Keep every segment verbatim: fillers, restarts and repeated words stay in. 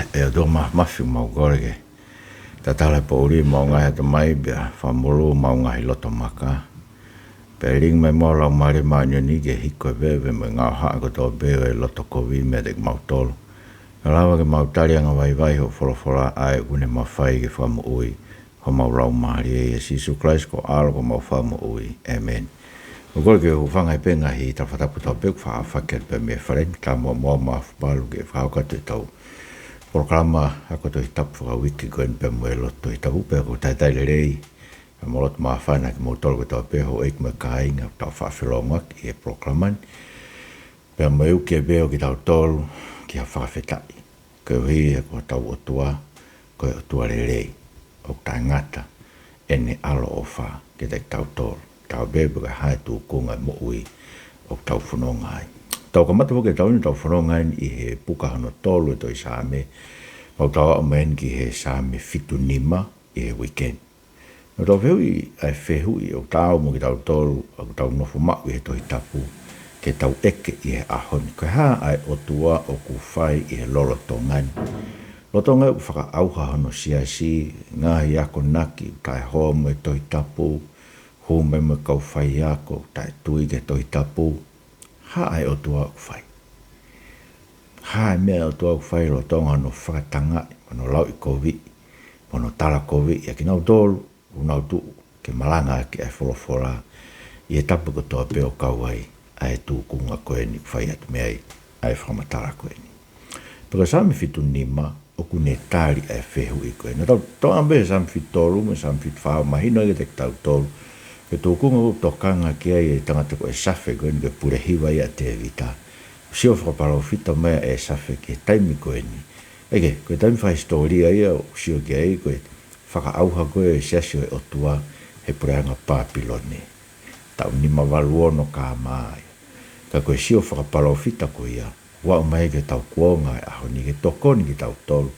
ʻE ʻOtua Māfimafi, mau kole ke tatala e poʻuli homau ngaahi ʻatamai, pea fakamolū homau ngaahi loto maka. Pea lilingi mai muʻa ho Laumālie Māʻoniʻoni ke hiko e veve mo e ngaohaʻa kotoa pē ʻo e loto kovi meiate kimautolu, kae lava ke mau tali angavaivai hoʻo folofola, ʻa ia ʻoku ne mafai ke fakamoʻui homau laumālie. ʻIa Sīsū Kalaisi ko ho ʻAlo ko homau Fakamoʻui. ʻĒmeni. ʻOku ou kole ke u hūfanga pē he ngaahi tala fakatapu kotoa pē kuo faʻa fakahoko atu pē mei he fale ni, kae ʻatā muʻa mo Maʻafu Palu ke fakahoko atu ʻetau polokalama ako Tohi Tapu fakauike ko eni pea mo e lotu Tohi Tapu. Pea ʻoku ou talitali lelei pea mo loto māfana kimoutolu kotoa pē houʻeiki mo e kāinga ʻoku tau faʻa felōngoaki ʻi he polokalama ni. Pea mo e uki pē ʻo kitautolu ki ha fakafetaʻi, koeʻuhi he ko hotau ʻOtua ko e ʻOtua lelei, ʻoku taʻengata ʻene ʻaloʻofa kiate kitautolu, tautefito pe ko e hā e tūkunga e moʻui ʻoku tau fononga ai. Tau kamata foki e taʻu ni ʻetau fononga ai ʻi he puka hono tolu e tohi Saame. Mau tau aʻu mai eni ki he Saame fitu nima ʻi he uike ni. Naʻa tau fehuʻi ʻa e fehuʻi ʻoku taau mo kitautolu ʻoku tau nofo maʻu ʻi he Tohi Tapu ke tau ʻeke ʻi he ʻaho ni: Ko e hā ʻa e ʻOtua ʻoku fai ʻi he lolotonga ni? Lolotonga ʻoku fakaʻauha hono siasi, ngaahi akonaki ʻoku taʻehoa mo e Tohi Tapu, hū mai mo e kau faiako ʻoku taʻetui ki he Tohi Tapu. Hā ʻa e ʻOtua ʻoku fai? Hā e meʻa ʻa e ʻOtua ʻoku fai lolotonga hono fakatangaʻi, mo hono lauʻikoviʻi, mo hono talakoviʻi ʻa kinautolu ʻoku nau tuʻu ke malangaʻaki ʻa e folofola ʻi he tapa kotoa pē ʻo kau ai ʻa e tūkunga ko eni ʻoku fai atu mei ai ʻa e fakamatala ko eni? Pea ko e Saame fitu nima ʻoku ne tali ʻa e fehuʻi ko ē. Naʻa tau toʻo pē Saame fitu tolu mo Saame fitu fā ʻo mahino kiate kitautolu ki he tūkunga ʻoku tokanga ki ai e tangata ko ʻĒsafe ko eni, ko e pule hiva ia ʻa Tēvita. Sio fakapalōfita mai ʻa ʻĒsafe ki he taimi ko eni. ʻEke, ko e taimi fakahisitōlia ia ʻoku sio ki ai, ko e fakaʻauha ko ē e siasi ʻo e ʻOtua he puleʻanga Pāpilone. Taʻu nima valu ono K.M. ia. Ka ko e sio fakapalōfita ko ia ʻoku aʻu mai ki heʻetau kuonga he ʻaho ni ke tokoni kitautolu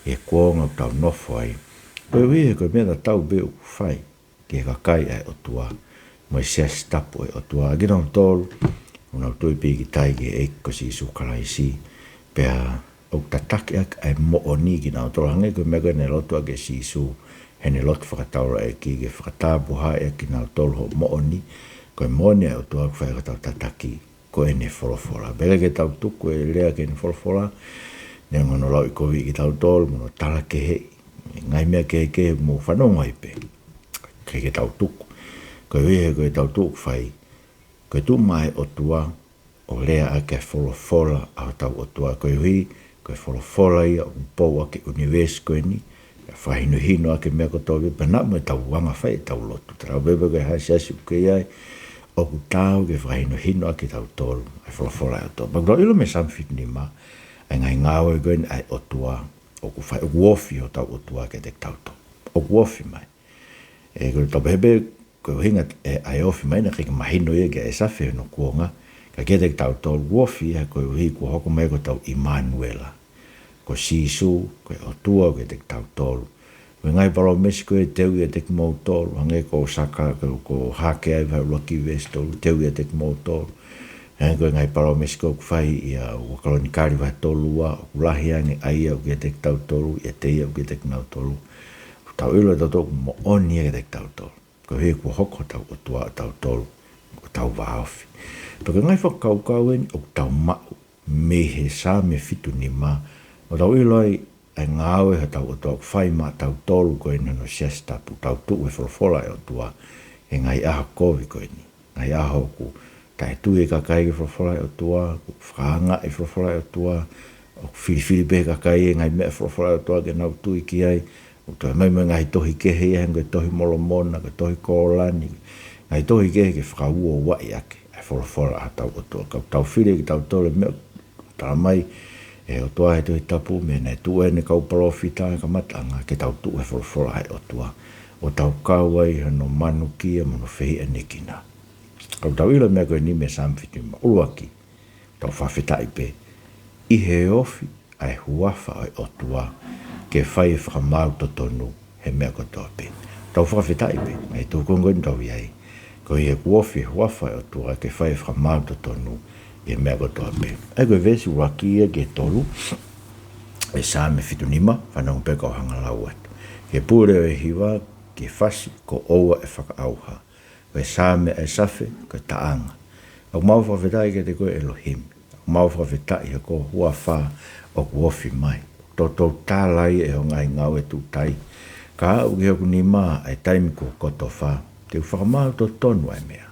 ʻi he kuonga ʻoku tau nofo ai, koeʻuhi he ko e meʻa tatau pē ʻoku fai ki he kakai ʻa e ʻOtua mo e siasi tapu ʻo e ʻOtua, ʻa kinautolu ʻoku nau tui pīkitai ki he ʻEiki ko Sīsū Kalaisi, pea ʻoku tataki ʻaki ʻa e moʻoni kinautolu, hangē ko e meʻa ko ē naʻe lotu ʻaki ʻe Sīsū heʻene lotu fakataulaʻeiki, ke fakatapui ʻa kinautolu hoʻo moʻoni. Ko e moʻoni ʻa e ʻOtua ʻoku fai ʻaki hotau tataki, ko ʻene folofola. Pea ʻikai ke tau tuku e lea ki heʻene folofola, neongo hono lauʻikoviʻi kitautolu, mo hono talakeheʻi, ngaahi meʻa kehekehe ʻoku mou fanongo ai pē. ʻIkai ke tau tuku. Koeʻuhi he ko ʻetau tuʻu ʻoku fai, ko e tuʻu mai ʻa e ʻOtua ʻo lea ʻaki e folofola ʻa hotau ʻOtua, koeʻuhi ko e folofola ia ʻoku pou ʻaki e ʻunivēsi ko eni, ʻa e fakahinohino ʻaki e meʻa kotoa pē, pea naʻa mo ʻetau anga fai ʻetau lotu. Tatau pē pe ko e hā e siasi ʻoku ke ʻi ai, ʻoku taau ke fakahinohino ʻaki kitautolu ʻa e folofola ʻa e ʻOtua. Pea ʻoku tau ʻilo mei he Saame fitu nima ʻa e ngaahi ngāue ko eni ʻa e ʻOtua ʻoku fai, ʻoku ofi hotau ʻOtua kiate kitautolu. ʻOku ofi mai. ʻE, ko e tau pehē pē, ko e ʻuhinga ē ʻa e ofi mai naʻe ʻikai ke mahino ia kia ʻĒsafe hono kuonga, ka kiate kitautolu ʻoku ofi ia koeʻuhi kuo hoko mai ko hotau ʻImanuela. Ko Sīsū, ko e ʻOtua ʻoku ʻiate kitautolu. Ko e ngaahi palōmesi ko ē, te u ʻiate kimoutolu, hangē ko Saka, ko, ko Hake ʻuluaki veesi tolu, te u ʻiate kimoutolu. Hangē ko e ngaahi palōmesi ko ē ʻoku fai ʻia ua Kalonikali vahe tolu ua, ʻoku lahi ange ʻa ia ʻoku ʻiate kitautolu, ʻiate ia ʻoku ʻiate kinautolu. ʻOku tau ʻilo ʻe tautolu ʻoku moʻoni ia kiate kitautolu. Koeʻuhi kuo hoko hotau ʻOtua ʻo tautolu ko hotau vāofi. Pea ko e ngaahi fakakaukau eni ʻoku tau maʻu mei he Saame fitu nima, ʻo tau ʻilo ai ʻa e ngāue hotau ʻOtua ʻoku fai maʻatautolu ko eni hono siasi tapu, tau tuʻu he folofola ʻa e ʻOtua he ngaahi ʻaho kovi ko eni. Ngaahi ʻaho ʻoku taʻetui e kakai ki he folofola ʻa e ʻOtua, ʻoku fakaangaʻi e folofola ʻa e ʻOtua, ʻoku filifili pē ʻe he kakai e ngaahi meʻa folofola ʻa e ʻOtua ke nau tui ki ai, ʻoku toe ʻomai mo e ngaahi tohi kehe ia, hangē ko e Tohi Molomona, ko e Tohi Kōlani, ngaahi tohi kehe ke fakauouaʻi ʻaki ʻa e folofola ʻa hotau ʻOtua. Ka ʻoku tau fili ʻe kitautolu e meʻa ʻoku talamai ʻe he ʻOtua he Tohi Tapu, meʻa naʻe tuʻu ai ʻene kau palōfita he kamataʻanga, ke tau tuʻu he folofola ʻa e ʻOtua, ʻo tau kau ai hono manukia mo hono fehiʻanekina. Ka ʻoku tau ʻilo e meʻa ko eni mei he Saame fitu nima. ʻUluaki, tau fakafetaʻi pē ʻi he ofi ʻa e huafa ʻo e ʻOtua ke fai e fakamaau totonu he meʻa kotoa pē. Tau fakafetaʻi pē, ngaahi tūkunga ko eni ʻoku tau ʻi ai, koeʻuhi he kuo ofi e huafa ʻo e ʻOtua ke fai e fakamaau totonu he meʻa kotoa pē. ʻA ia ko e veesi ʻuluaki ia ki he tolu, Ko e Saame fitu nima, fanongo pē kau hanga lau atu. Ki he pule ʻo e hiva, ki he fasi, ko ʻoua ʻe fakaʻauha. Ko e Saame ʻa ʻĒsafe, ko e taʻanga. ʻOku mau fakafetaʻi kiate koe ʻElohimi. ʻOku mau fakafetaʻi he ko ho huafa ʻoku ofi mai. Toutou tala ia ʻi hoʻo ngaahi ngāue tuʻutai. Ka aʻu ki hoku nima ʻa e taimi kuo kotofa. Te u fakamaau totonu ʻa e meʻa.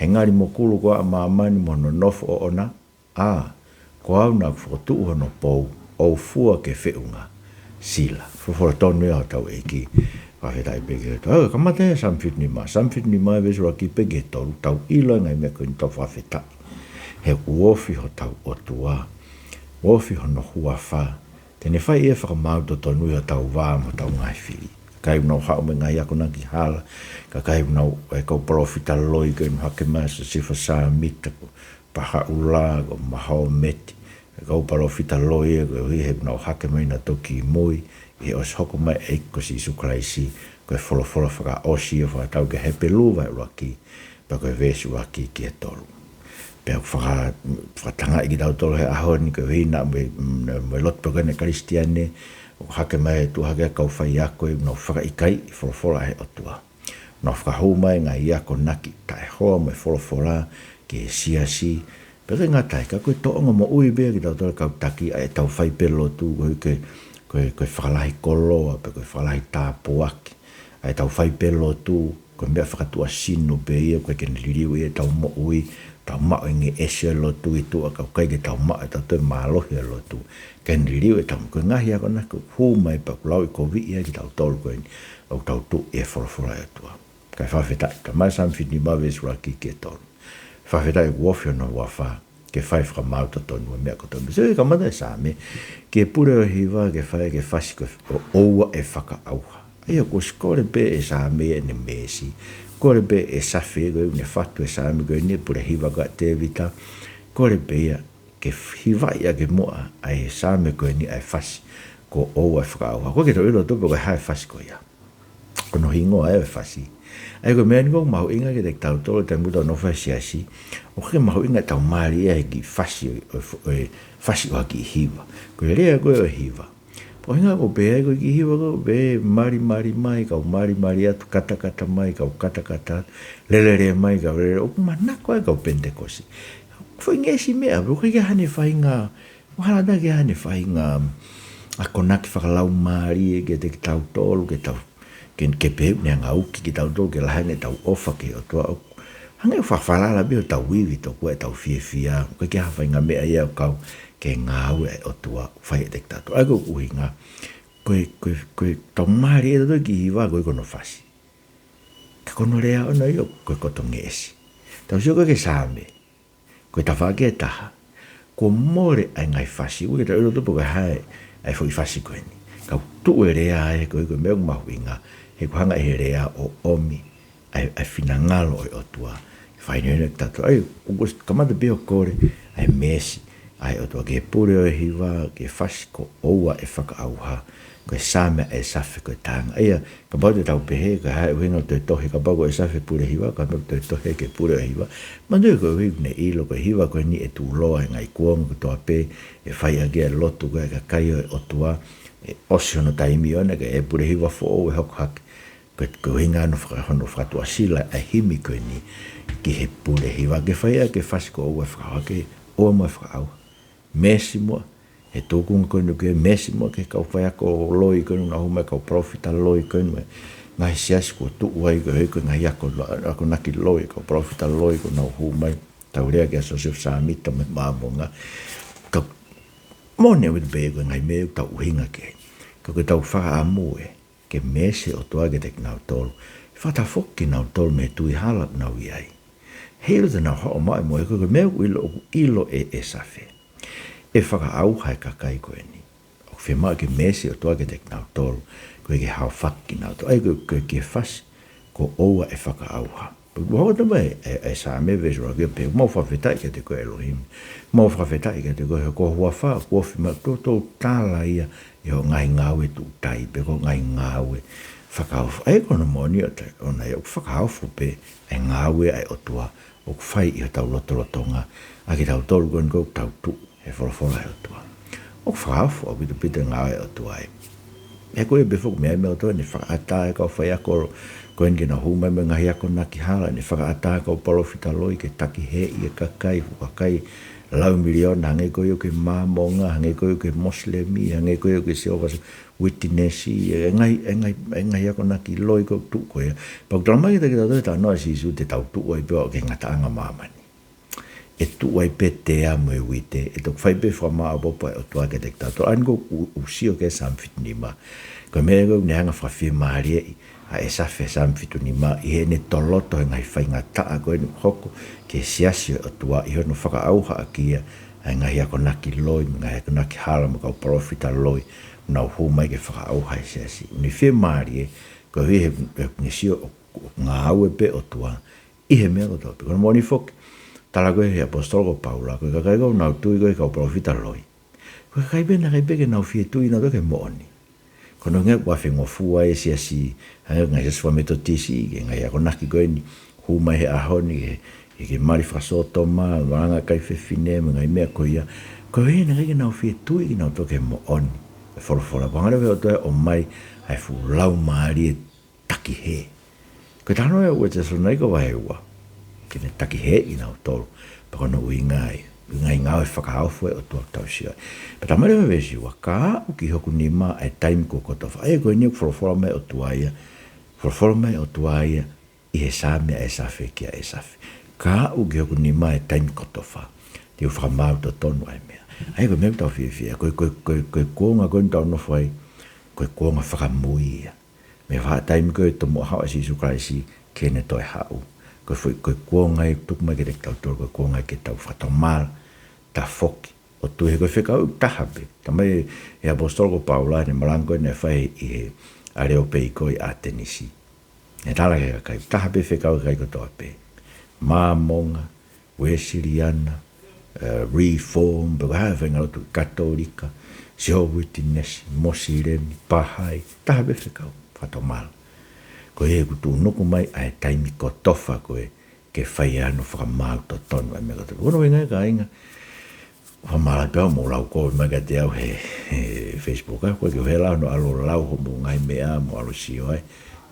He ngali mokulu koā ʻa māmani mo hono nofo ʻoʻona, ʻa, ko au naʻa ku fokotuʻu hono pou, ʻo fua ke feʻunga. Sila, folofola tonu ia ʻa hotau ʻEiki. Fakafetaʻi pē ki he ʻOtua. ʻA, kamata ia Saame fitu nima, Saame fitu nima veesi ʻuluaki pē ki he tolu, tau ʻilo e ngaahi meʻa ko eni, tau fakafetaʻi. He ʻoku ofi hotau ʻOtua, ʻoku ofi hono huafa, te ne fai e fakamaau totonu ʻi hotau vā mo hotau ngaahi fili. Kakai ʻoku nau haʻu mo e ngaahi akonaki hala, kakai ʻoku nau, e kau palōfita loi ko eni hake mai, Siosefa Sāmita, ko Pahaʻula, ko Mahometi, e kau palōfita loi ia, koeʻuhi he ʻoku nau hake mai naʻa toki mui, ʻi he ʻosi hoko mai e ʻEiki ko Sīsū Kalaisi, ko e folofola fakaʻosi ia fakatatau ki he Hepelū vahe ʻuluaki, pea ko e veesi ʻuluaki ki he tolu. Pea ʻoku faka-, fakatangaʻi kitautolu he ʻaho ni koeʻuhi naʻa mo e, mo e lotu pē ko eni Kalisitiane, ʻoku hake mai e tuʻu hake e kau faiako ʻoku nau fakaʻikaiʻi e folofola ʻa e ʻOtua. Nau fakahū mai e ngaahi akonaki taʻehoa mo e folofola ki he siasi. Pea ʻikai ngata ai, ka ko e tōʻonga moʻui pē ia kitautolu kau taki, ʻa ʻetau fai pē lotu, ko e, ko e, ko e fakalahi koloa, pe ko e fakalahi tāpuaki. ʻA ʻetau fai pē lotu, ko e meʻa fakatuʻasino pē ia, ʻoku ʻikai ke ne liliu ia ʻetau moʻui, tau maʻu e ngeʻesi ʻo e lotu ʻi tuʻa, ka ʻoku ʻikai ke tau maʻu ʻe tautolu e mālohi ʻo e lotu. Ke ne liliu ʻetau, ko e ngaahi akonaki ʻoku hū mai pea ʻoku lauʻikoviʻi ai kitautolu ko eni, ʻoku tau tuʻu ʻi he folofola ʻa e ʻOtua. Kae fakafetaʻi, kamata Saame fitu nima veesi ʻuluaki ki he tolu. Fakafetaʻi ʻoku ofi hono huafa, ke fai fakamaau totonu e meʻa kotoa pē. So, ʻe kamata e Saame, ki he pule ʻo e hiva, ke fai, ke fasi ko e, ʻo, ʻoua ʻe fakaʻauha. ʻA ia, kuo ʻosi kole pē ʻe Saame ʻene meesi. Kole pē ʻe ʻĒsafe, ko ʻene fatu e Saame ko eni, pule hiva ʻa Tēvita. Kole pē ia, ke hivaʻi ʻaki muʻa ʻa e Saame ko eni ʻa e fasi, ko ʻoua ʻe fakaʻauha. ʻOku ʻikai ke tau ʻilo ʻe tautolu pe ko e hā e fasi ko ia. Ko hono hingoa ʻo e fasi. ʻA ia ko e meʻa eni ʻoku mahuʻinga kiate kitautolu, taimi ʻoku tau nofo ai he siasi, ʻoku ʻikai ke mahuʻinga ʻetau mālie ʻi he kiʻi fasi ʻo, ʻo, ʻo e fasi ʻo ha kiʻi hiva. Ko e lea ko ē ʻo e hiva. Ko e ʻuhinga ko e pehē ko e kiʻi hiva ko ē, pē malimali mai, kau malimali atu, katakata mai, kau katakata, lelele mai, kau lelele, ʻoku manako ai e kau Penitekosi. Foʻi ngeʻesi meʻa, ʻoku ʻikai ke ʻi ai haʻane faʻahinga, ʻoku hala ʻatā ke ʻi ai haʻane faʻahinga akonaki fakalaumālie kiate kitautolu, ke tau, ke, ke pehē ʻoku ne hanga ʻo uki kitautolu ke lahi ange ʻetau ʻofa ki he ʻOtua. ʻOku hangē ʻoku fakafalala pē hotau ivi, tokua ʻetau fiefia, ʻoku ʻikai ke ʻi ai ha faʻahinga meʻa ia ʻoku kau ki he ngāue ʻa e ʻOtua ʻoku fai ʻiate kitautolu. ʻA ia ko e ʻuhinga, ko e, ko e, ko ʻetau mālie ʻe tautolu e kiʻi hiva koeʻuhi ko hono fasi. Ka ko hono lea ʻoʻona ia ko e koto ngeʻesi. Tau sio ko ē ki he Saame, ko e tafaʻaki ʻe taha, kuo mole ʻa e ngaahi fasi, ʻoku ʻikai ke tau ʻilo ʻe tautolu pe ko e hā e, ʻa e foʻi fasi ko eni. Ka ʻoku tuʻu e lea ē, ko e, ko e meʻa ʻoku mahuʻinga, he ʻoku hanga ʻe he lea ʻo ʻomi ʻa e, ʻa e finangalo ʻo e ʻOtua. Fakahinohino kiate kitautolu. ʻA ia, ʻoku ʻosi kamata pē ʻo kole ʻa e meesi ʻa e ʻOtua, ki he pule ʻo e hiva, ki he fasi ko ʻoua ʻe fakaʻauha. Ko e Saame ʻa ʻĒsafe ko e taʻanga. ʻA ia, kapau te tau pehē, ko e hā e ʻuhinga ʻoku toe tohi, kapau ko ʻĒsafe pule hiva, kapau toe tohi ki he pule ʻo e hiva. Manatuʻi koeʻuhi ne ʻilo ko e hiva ko eni ʻe tuʻuloa he ngaahi kuonga kotoa pē, ʻe fai ʻaki e lotu ko ē ʻa e kakai ʻo e ʻOtua, ʻe ʻosi hono taimi ʻoʻona kae ʻai e pule hiva foʻou ʻe hoko hake. Ko e, ko e ʻuhinga hono faka-, hono fakatuʻasila ʻa e himi ko eni ki he pule hiva, ke fai ʻaki e fasi ko ʻoua ʻe fakaʻauha, ke ʻoua muʻa ʻe fakaʻauha. Meesi muʻa he tūkunga ko eni ko ē, meesi muʻa ki he kau faiako loi ko eni ʻoku nau hū mai, kau palōfita loi ko eni, mo e ngaahi siasi kuo tuʻu ai ko ē, ko e ngaahi ako lo-, akonaki loi, kau palōfita loi kuo nau hū mai, tau lea kia Siosefa Sāmita mo e Māmonga. Ka moʻoni ʻaupito pē ko e ngaahi meʻa ʻoku tau ʻuhinga ki ai. Ka ko ʻetau fakaʻamu ē, ke meesi e ʻOtua kiate kinautolu, fakatafoki kinautolu mei he tui hala ʻoku nau ʻi ai. Heiʻilo te nau haʻu ʻo maʻu e moʻui, ko e meʻa ʻoku ʻilo, ʻoku ʻilo ʻe, ʻe ʻĒsafe. ʻE fakaʻauha e kakai ko eni. ʻOku fiemaʻu ke meesi e ʻOtua kiate kinautolu, koeʻuhi ke haofaki kinautolu. ʻA ia ko e, ko e, ko e fasi, ko ʻoua ʻe fakaʻauha. Pea ʻoku hoko atu mai e, e Saame veesi ʻuluaki pē, mau fakafetaʻi kiate koe ʻElohimi. Mau fakafetaʻi kiate koe he ko ho huafa ʻoku ofi mai, toutou tala ia ʻi hoʻo ngaahi ngāue tuʻutai, pe ko hoʻo ngaahi ngāue fakaofo. ʻA ia ko hono moʻoni ʻoku ta-, ʻoʻona ia ʻoku fakaofo pē ʻa e ngāue ʻa e ʻOtua ʻoku fai ʻi hotau lotolotonga, ʻa kitautolu ko eni ʻoku tau tuʻu he folofola ʻa e ʻOtua. ʻOku fakaofo ʻaupito ʻaupito e ngāue ʻa e ʻOtua ia. He ko e pē foki meʻa, meʻa ʻa e ʻOtua naʻe fakaʻatā e kau faiako ko eni ke nau hū mai mo e ngaahi akonaki hala, naʻe fakaʻatā e kau palōfita loi ke takihēʻi e kakai, fuʻu kakai lau miliona, hangē ko ia ʻoku Māmonga, hangē ko ia ʻoku Mosilemi, hangē ko ia ʻoku Jehovah's Witness, e ngaahi, e ngaahi, e ngaahi akonaki loi ko ē ʻoku tuʻu ko ia. Pea ʻoku talamai kiate kitautolu ʻe he talanoa ʻa Sīsū te tau tuʻu ai pē ʻo aʻu ki he ngataʻanga ʻo māmani. ʻE tuʻu ai pē e tea mo e uite, ʻe toki fai pē e fakamaʻopoʻopo ʻa e ʻOtua kiate kitautolu. ʻA ia ko ʻeku, ʻeku sio ki he Saame fitu nima, ko e meʻa ko ē naʻe hanga ʻo fakafiemālieʻi ʻa ʻĒsafe he Saame fitu nima, ʻi heʻene toloto he ngaahi faingataʻa ko eni ʻoku hoko ki he siasi ʻo e ʻOtua, ʻi hono fakaʻauha ʻaki ia ʻa e ngaahi akonaki loi, mo e ngaahi akonaki hala, mo e kau palōfita loi, nau hū mai ke fakaʻauha e siasi. ʻOku ne fiemālie, koeʻuhi he, he ʻoku ne sio ʻoku, ʻoku ngāue pē e ʻOtua ʻi he meʻa kotoa pē. Ko hono moʻoni foki, tala ko ē ʻe he ʻaposetolo ko Paula, ko e kakai ʻoku nau tui ko ē ki he kau palōfita loi, ko e kakai pē naʻe ʻikai pē ke nau fie tui nautolu ki he moʻoni. Ko hono ʻuhinga ʻoku faingofua e siasi, hangē ko e ngaahi siasi fakametotisi, ki he ngaahi akonaki ko eni, hū mai he ʻaho ni, ke, ke, ke mali fakasōtoma, malanga e kakai fefine, mo e ngaahi meʻa ko ia. Koeʻuhi naʻe ʻikai ke nau fie tui kinautolu ki he moʻoni ʻo e folofola. Pea hanga leva ʻe he ʻOtua ʻo ʻomai ʻa e fuʻu laumālie takihē. Ko e talanoa ia ʻa ua Tesalonaika vahe ua, ke ne takihēʻi kinautolu. Pea ko hono ʻuhinga ia, ʻuhinga ia e ngāue fakaofo ʻa e ʻOtua ʻoku tau sio ai. Pea talamai leva ʻe he veesi ua, ka aʻu ki hoku nima ʻa e taimi kuo kotofa. ʻA ia ko eni ʻoku folofola mai e ʻOtua ia, folofola mai e ʻOtua ia ʻi he Saame ʻa ʻĒsafe kia ʻĒsafe. Ka aʻu ki hoku nima ʻa e taimi kotofa, te u fakamaau totonu ʻa e meʻa. ʻA ia ko e meʻa ʻoku tau fiefia, ko e, ko e, ko e, ko e kuonga ko eni ʻoku tau nofo ai, ko e kuonga fakamui ia. Mei he vahaʻa taimi ko ē tomuʻa haʻu ʻa Sīsū Kalaisi ki heʻene toe haʻu. Ko e foʻi, ko e kuonga ia ʻoku tuku mai kiate kitautolu, ko e kuonga ia ke tau fakatomala, tafoki, ʻo tui he ko e fekau ʻoku taha pē. Talamai ʻe he ʻaposetolo ko Paula heʻene malanga ko ē naʻe fai ʻi he ʻAleopeiko ʻi ʻAtenisi. Naʻe tala ki he kakai, taha pē fekau ʻa e kakai kotoa pē. Māmonga, Uēsiliana, eh, Reform, pe ko e hā e faʻahinga lotu, Katolika, Jehovah's Witness, Mosilemi, Pahai, taha pē fekau, fakatomala. Koeʻuhi he ʻoku tuʻunuku mai ʻa e taimi kotofa ko ē ke fai ai hono fakamaau totonu ʻa e meʻa kotoa. Ko hono ʻuhinga ia kāinga, fakamālō pē ʻoku mou lau kovi mai kiate au he, he Facebook, ʻa ia ʻoku ʻikai ke u hela hono ʻalu ʻo lau hoʻomou ngaahi meʻa mo ʻalu ʻo sio ai.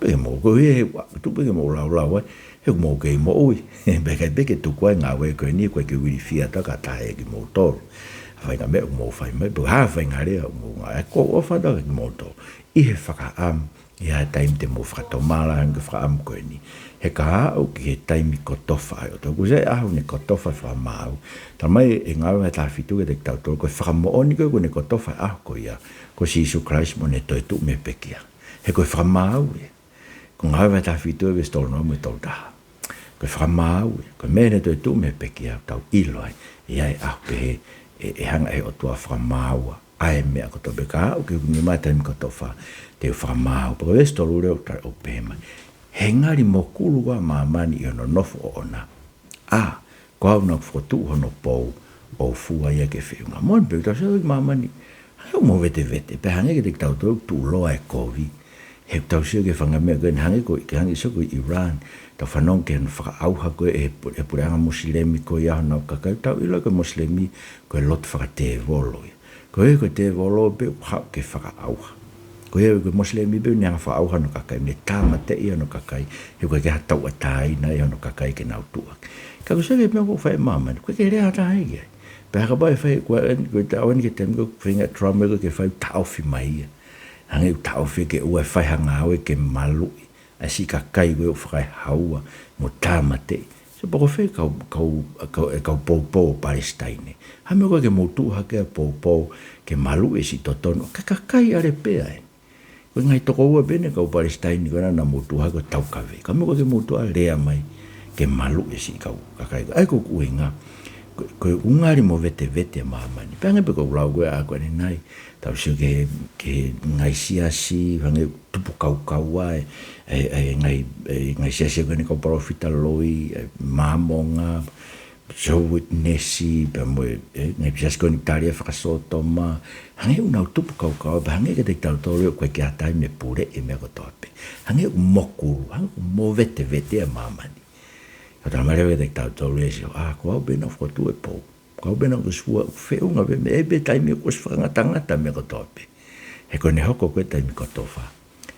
Pea ke mou, koeʻuhi he, tuku pē ke mou lau lau ai, he ʻoku mou kei moʻui. Pea ʻikai pē ke tuku ai e ngāue ko eni, ʻoku ʻikai ke u ilifia atu au ki ha taha ʻiate kimoutolu. Ha faʻahinga meʻa ʻoku mou fai mai, pe ko ha faʻahinga lea ʻoku mou ngāueʻaki, ʻoku ou ʻofa atu kiate kimoutolu. ʻI he fakaʻamu, ʻi ai e taimi te mou fakatomala ange ki he fakaʻamu ko eni. He ka aʻu ki he taimi kotofa ʻa e ʻOtua. ʻOku ʻi ai e ʻaho ʻoku ne kotofa e fakamaau. Talamai ʻe he Ngāue vahe taha fitu kiate kitautolu, ko e fakamoʻoni ko ē ʻoku ne kotofa e ʻaho ko ia, ko Sīsū Kalaisi mo ʻene toetuʻu mei he pekia. He ko e fakamaau ia. Ko Ngāue vahe taha fitu veesi tolu noa mo e tolu taha. Ko e fakamaau ia. Ko e meʻa ʻene toetuʻu mei he pekia ʻoku tau ʻilo ai, ʻe ʻi ai e ʻaho pehē ʻe, ʻe hanga ʻe he ʻOtua ʻo fakamāua ʻa e meʻa kotoa pē. Ka aʻu ki hoku nima ʻa e taimi kotofa, te u fakamaau. Pea ko e veesi tolu leva ʻoku tala ʻo pehē mai, he ngali mokulu ʻa māmani ʻi hono nofo ʻoʻona. ʻA, ko au naʻa ku fokotuʻu hono pou, ʻo fua ia ke feʻunga. Moʻoni pē, tau sio ki māmani, hangē ʻoku movetevete, pea hangē kiate kitautolu ʻoku tuʻuloa e kovi. He ʻoku tau sio ki he faʻahinga meʻa ko eni, hangē ko, ke hangē sio ko ē ʻi Iran, tau fanongo ki hono fakaʻauha ko ē ʻe he pu-, ʻe he puleʻanga Mosilemi ko ia honau kakai, tau ʻilo ko e Mosilemi ko e lotu fakatēvolo ia. Ko e, ko e tēvolo pē ʻoku haʻu ke fakaʻauha. Ko e, ko e Mosilemi pē ʻoku ne hanga ʻo fakaʻauha hono kakai, ʻoku ne tāmateʻi hono kakai, he ʻoku ʻikai ke ha tauʻatāina ʻi hono kakai ke nau tuʻu hake. Ka ko e sio ki he meʻa ʻoku fai ʻe māmani, ʻoku ʻikai ke lea ha taha ia ki ai. Pea kapau ʻe fai, ko e, ko e taʻu eni ki he taimi ko ē ʻoku feinga ʻa Trump ē ko ē ke fai, taʻofi mai ia. Hangē ʻoku taʻofi ke ʻoua ʻe fai ha ngāue ke maluʻi ʻa e siʻi kakai ko ē ʻoku fakaehaua mo tāmateʻi. So pea ko fē e kau, kau, kau, e kau poupou ʻo Palesitaine. Ha meʻa ko ē ke mou tuʻu hake ʻo poupou ke maluʻi e siʻi totonu ʻa e kakai ʻalu pē ai. Ko e ngaahi tokoua pē eni e kau Palesitaine ko ena naʻa mou tuʻu hake ʻo taukaveʻi. Ka meʻa ko ē ke mou tuʻu ʻo lea mai ke maluʻi e siʻi kau kakai. ʻA ia ko ʻeku ʻuhinga, ko, ko e ngali movetevete ʻa māmani. Pea hangē pē ko ʻeku lau ko ē ʻaho ko eni nai, tau sio ki he, ki he ngaahi siasi, hangē tupu kaukaua e, e, e ngaahi, e ngaahi siasi ko eni kau palōfita loi, e Māmonga, Jehovah's Witness, pea mo e, e ngaahi siasi ko eni ʻoku tali e fakasōtoma, hangē ʻoku nau tupu kaukaua, pea hangē kiate kitautolu ʻoku ʻikai ke ʻi ai ha taha ʻe puleʻi e meʻa kotoa pē. Hangē ʻoku mokulu, hangē ʻoku movetevete ʻa māmani. Ka talamai leva kiate kitautolu ʻe Sīsū, ʻa, ko au pē naʻa ku fokotuʻu e pou. Kau pē naʻa ku sua, ʻoku feʻunga pē, meʻa pē taimi ʻoku ʻosi fakangatangata meʻa kotoa pē. He ko ʻene hoko ko e taimi kotofa,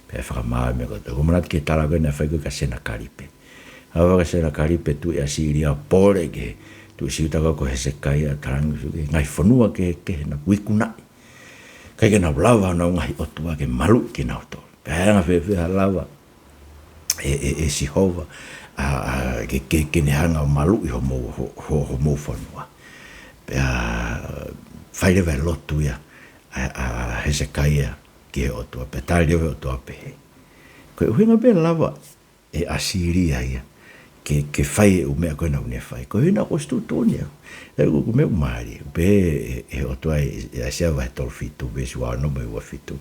pea fakamaau meʻa kotoa. ʻOku ou manatu ki he tala ko ē naʻe fai ko ē kia Senakalipe. ʻAlu ʻa Senakalipe tuʻi ʻAsīlia ʻo pole ki he tuʻi Siuta ko Hesekaia, talaange ki he ngaahi fonua kehekehe naʻa ku ikunaʻi, ʻikai ke nau lava honau ngaahi ʻotua ke maluʻi kinautolu. Pea ʻe anga fēfē ha lava ʻe, ʻe, ʻe Sihova, ʻa, ʻa, ke, ke, ke ne hanga ʻo maluʻi homou, ho, ho, homou fonua. Pea fai leva e lotu ia ʻa, ʻa Hesekaia ki he ʻOtua, pea tali leva ʻe he ʻOtua pehē, ko e ʻuhinga pē lava ʻe ʻAsīlia ia ke, ke fai e ʻū meʻa ko ē naʻa ne fai. Ko e ʻuhinga ʻoku ʻosi tuʻutuʻuni au. ʻE, ʻoku, ʻoku meʻa mālie, pehē ʻe, ʻe he ʻOtua ʻi, ʻi ʻAisea vahe tolu fitu, veesi ua ono mo e ua fitu.